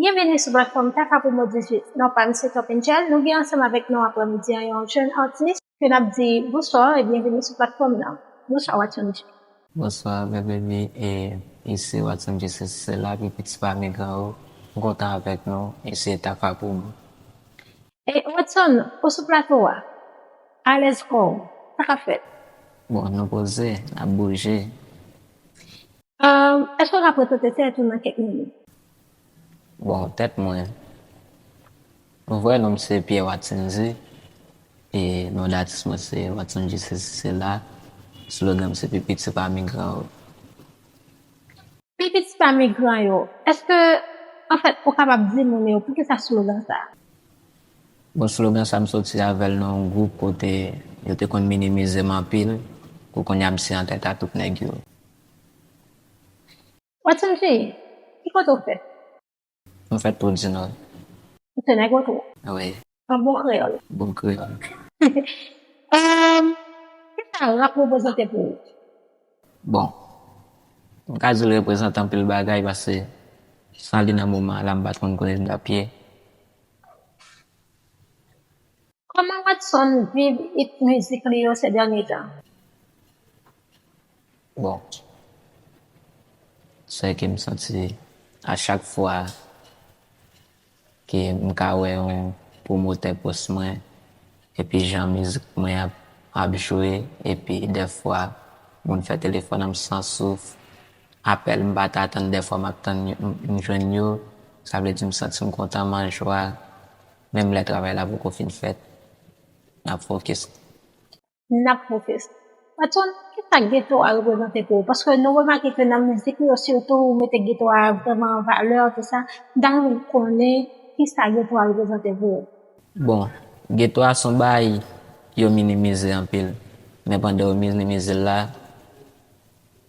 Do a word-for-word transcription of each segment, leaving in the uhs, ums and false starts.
Byenveni sou platfòm Tafa Promo dizuit. Non pa m se Top Angel. Nou gen ansanm avèk nou aprèmidi a yon jèn atis ke n ap di bonswa e byenveni sou platfòm nan. Bonswa, Watson G. Bonswa, Bebe, e isi Watson G, se la, pi piti pa migran yo. M kontan avèk nou, e se Tafa Promo. E Watson, ou sou plato a? Alèz kò w? Sa k ap fèt? Bon, nou poze, n ap bouje. Èske w ka prezante tèt ou nan kèk minit? Bon, tèt mwen, vrè non m se Pierre Watson G, e non d atis mwen se Watson G, se, se la. Slogan m se pi piti pa migran yo. Pi piti pa migran yo. Èske, anfèt, ou kapab di moun yo poukisa slogan sa a? Bon, slogan sa m soti avè l nan yon gwoup kote yo te konn minimize m anpil, pou kounye a m se antèt a tout nèg yo. Watson G, ki kote w fèt? M fèt Twou di Nò. Ou se nèg Twou? Wi. An bon kreyòl. Bon kreyòl. Kisa rap reprezante pou ou? Bon, m ka di l reprezante anpil bagay, paske san li nan moman la, m pa t konn kote m t ap ye. Kòman Watson viv it mizik li yo se dènye tan? Bon, se ke m santi a chak fwa ke m ka wè yon pwomotè pòs mwen, epi jan mizik mwen ap, ap jwe, epi dèfwa moun fè telefòn an m san souf, apèl m pa t atann, dèfwa m ap tann yo, m, m jwenn yo, sa vle di m santi m kontan, m an jwa, menm lè travay la poko fin fèt, n ap fokis. N ap fokis. Watson, kisa geto a reprezante pou ou? Paske nou remake ke nan mizik ou yo, sitou ou mete geto a vrèman an valè, tout sa. M ta renmen konnen kisa geto a reprezante pou ou. Bon, geto a se yon bagay yo minimize anpil. Men pandan yo minimize l la,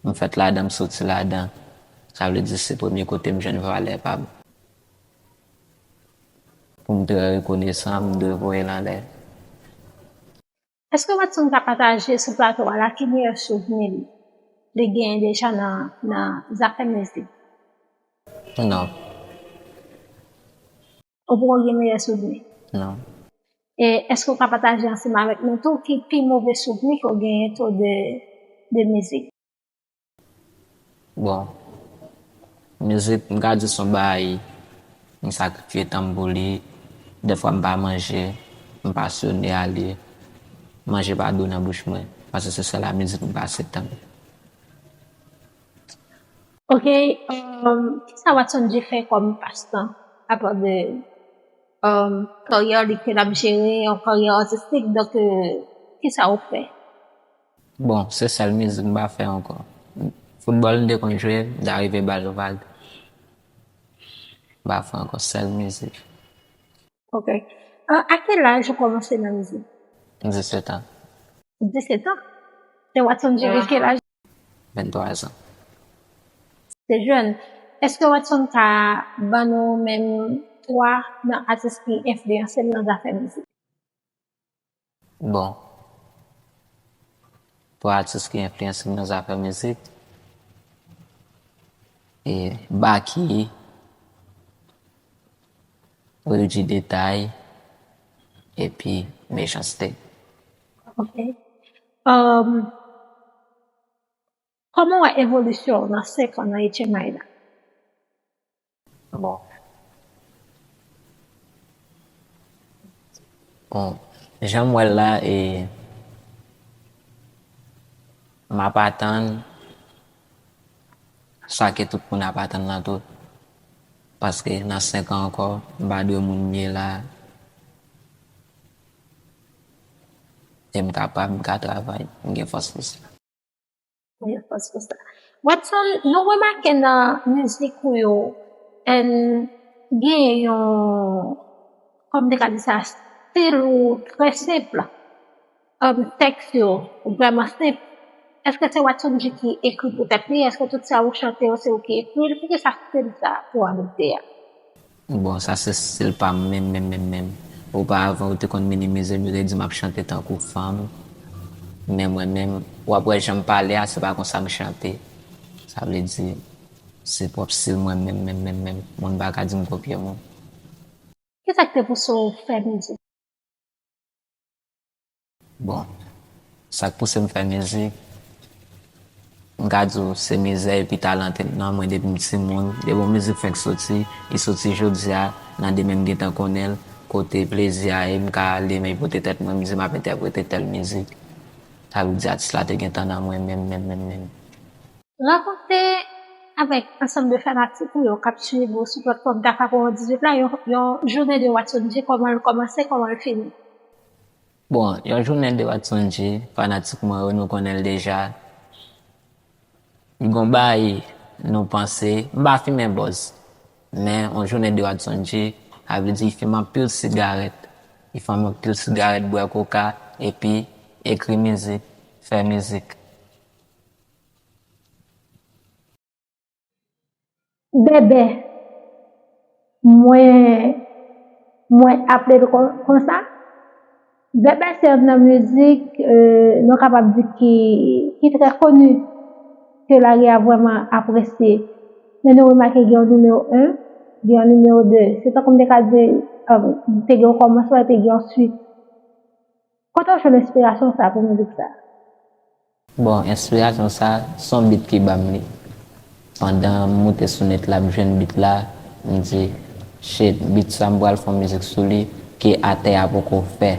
m fèt ladan, m soti ladan. Sa vle di se premye kote m jwenn valè pa m. Pou m trè rekonesan, m dwe voye l anlè. Èske Watson ka pataje sou plato a la ki meyè souvni li, li genyen deja nan, nan zafè mizik? Non. Ou poko gen meyè souvni? Non. E èske w ka pataje ansanm avèk nou tou ki pi move souvni ke w genyen tou de, de mizik? Bon, mizik, m ka di se yon bagay, m sakrifye tan m pou li. Dèfwa m pa manje, m pasyone a li. Manje pa dou nan bouch mwen, paske se sèl a mizik m pase tan m. Ok, um, kisa Watson G fè kòm pastan? Apa de, um, karyè li ke l ap jere, yon karyè atistik, donk, euh, kisa ou fè? Bon, se sèl mizik m pa fè ankò. Foutbòl m te konn jwe, m ta rive bal vag. M pa fè ankò, sèl mizik. Ok. A, a ki laj ou kòmanse nan mizik? Disèt an. Disèt an? Se Watson G ki laj? Venntwa zan. Se jèn. Èske Watson ka ban nou menm twa nan atis ki enfliyanse l nan zafè mizik? Bon, twa atis ki enfliyanse m nan zafè mizik, e Baky, Regi Detay, epi Mechanste. Ok. Um, kòman w wè evolisyon w nan senk an nan H M I la? Bon. Bon, jan m wè l la, e, m ap atann sa ke tout moun ap atann lan tou. Paske nan senk an ankò, m pa dwe moun m ye la. E m kapab, m ka travay, m gen fòs pou sa. Mwen fòs pou sa. Watson, nou remake nan mizik ou yo, en, gen yon, kòm te ka di sa, stil ou trè senp. Em, tèks yo vrèman senp. Èske se Watson G ki ekri pou tèt li? Èske tout sa ou chante yo, se ou ki ekri l? Poukisa stil sa pou adopte a? Bon, sa se stil pa m menm, menm, menm, menm. Oparavan, yo te konn minimize m, yo te di m ap chante tankou fanm. Men mwen menm, w ap wè jan m pale a, se pa konsa m chante. Sa vle di, Se pwòp stil mwen menm, menm, menm, menm. Moun pa ka di m kopye moun. Kisa k te pouse w fè mizik? Bon, sa k pouse m fè mizik, m ka di w se mizè epi talan te nan mwen depi m timoun. Depi yon mizik fenk soti, li soti jodi a, nan demen m gentan konnen l, kote plezi a ye, m ka leve pote tèt mwen, m di m ap entèprete tèl mizik. Sa vle di atis la te gentan nan mwen menm, menm, menm, menm. Rakonte avèk ansanm de fanatik ou yo k ap swiv ou sou platfòm Tafa Promo dizuit la yon, yon jounen de Watson G, kòman l kòmanse, kòman l fini. Bon, yon jounen de Watson G, fanatik mwen yo, nou konnen l deja. Li gon bagay nou panse, m pa fimen bòz, men yon jounen de Watson G, sa vle di li fimen anpil sigarèt. Li fimen anpil sigarèt, bwè koka, epi ekri mizik, fè mizik. Bèbè, mwen, mwen aple l kon, konsa. Bèbè se youn nan mizik, euh, nou kapab di ki, ki trè koni, ke lari a vrèman apresye. Men nou remake gen yon nimewo en, gen yon nimewo de. Se tankou m te ka di, euh, te gen yon kòmansman epi gen yon swit. Kote w jwenn enspirasyon sa pou mizik sa? Bon, enspirasyon sa, se yon beat ki ban m li. Pandan m moute sou net la, m jwenn beat la, m di, shit, beat sa m pral fè yon mizik sou li, ke atè a poko fè.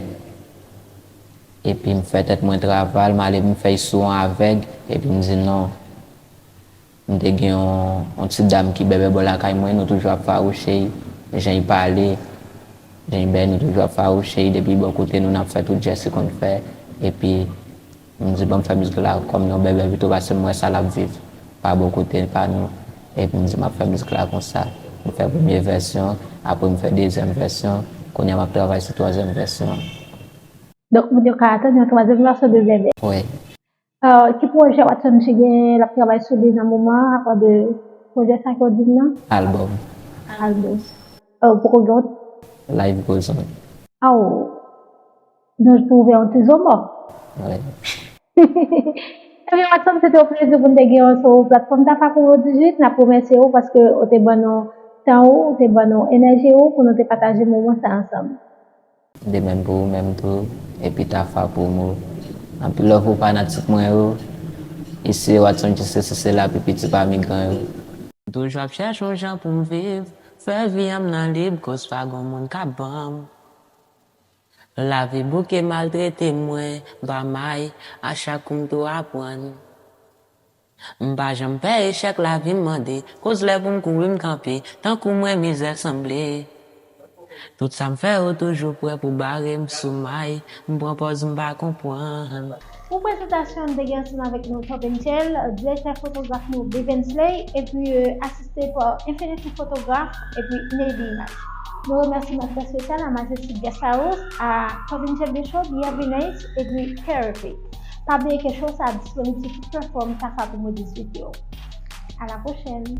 Epi m fè tèt mwen travay, m ale m fè l sou yon avèg, epi m di non. M te gen yon, yon ti dam ki bèbè bò lakay mwen, nou toujou ap fawouche l, jan l pale, jan l bèbè, nou toujou ap fawouche l, depi bò kote nou n ap fè tout jès li konn fè, epi m di ban m fè mizik la kòm yon bèbè pito, paske m wè sa l ap viv pa bò kote pa nou, epi m di m ap fè mizik la konsa. M fè premye vèsyon, apre m fè dezyèm vèsyon, kounye a m ap travay sou twazyèm vèsyon an. Donk, moun yo ka atann yon twazyèm vèsyon de Bèbè. Wi. Euh, ki pwojè Watson G gen l ap travay sou li nan moman an, apa de pwojè sa ke w di m nan? Albòm. Albòm. Euh, ou poko gen yon? Life goes on. Aw, nou twouve yon ti zo mò. Wi. Ebyen, Watson, se te yon plezi pou n te gen w sou platfòm Tafa Promo dizuit. N ap remèsye w paske w te ban nou tan ou, w te ban nou enèji ou pou nou te pataje moman sa ansanm. De menm pou ou menm tou, epi Tafa Promo. Anpil love pou fanatik mwen yo. Isi se Watson G, se sila pi piti pami gran yo. M toujou ap chèche yon jan pou m viv, fè vi an m nan lib, koz pa gon moun k ap ban m. Lavi bouke maltrete mwen, m pa may, a chak kou m tou aprann. M pa janm pè echèk lavi m mande, koz lè pou m kouri m kanpe, tankou mwen mizè sanble. Tout sa m fè yo toujou prè pou bare m sou may, m pran pòz m pa konprann. Pou prezantasyon an, n te gen ansanm avèk nou Top Angel, direktè fotograf nou Bevensley, epi euh, asiste pa Infinity Photograph epi Navy Image. Nou remèsye mèt espesyal a Majestic Guest House, a Top Angel de Show, B R B Nice epi K R P. Pa bliye ke show sa a disponib sou tout platfòm Tafa Promo dizuit yo. À la prochaine!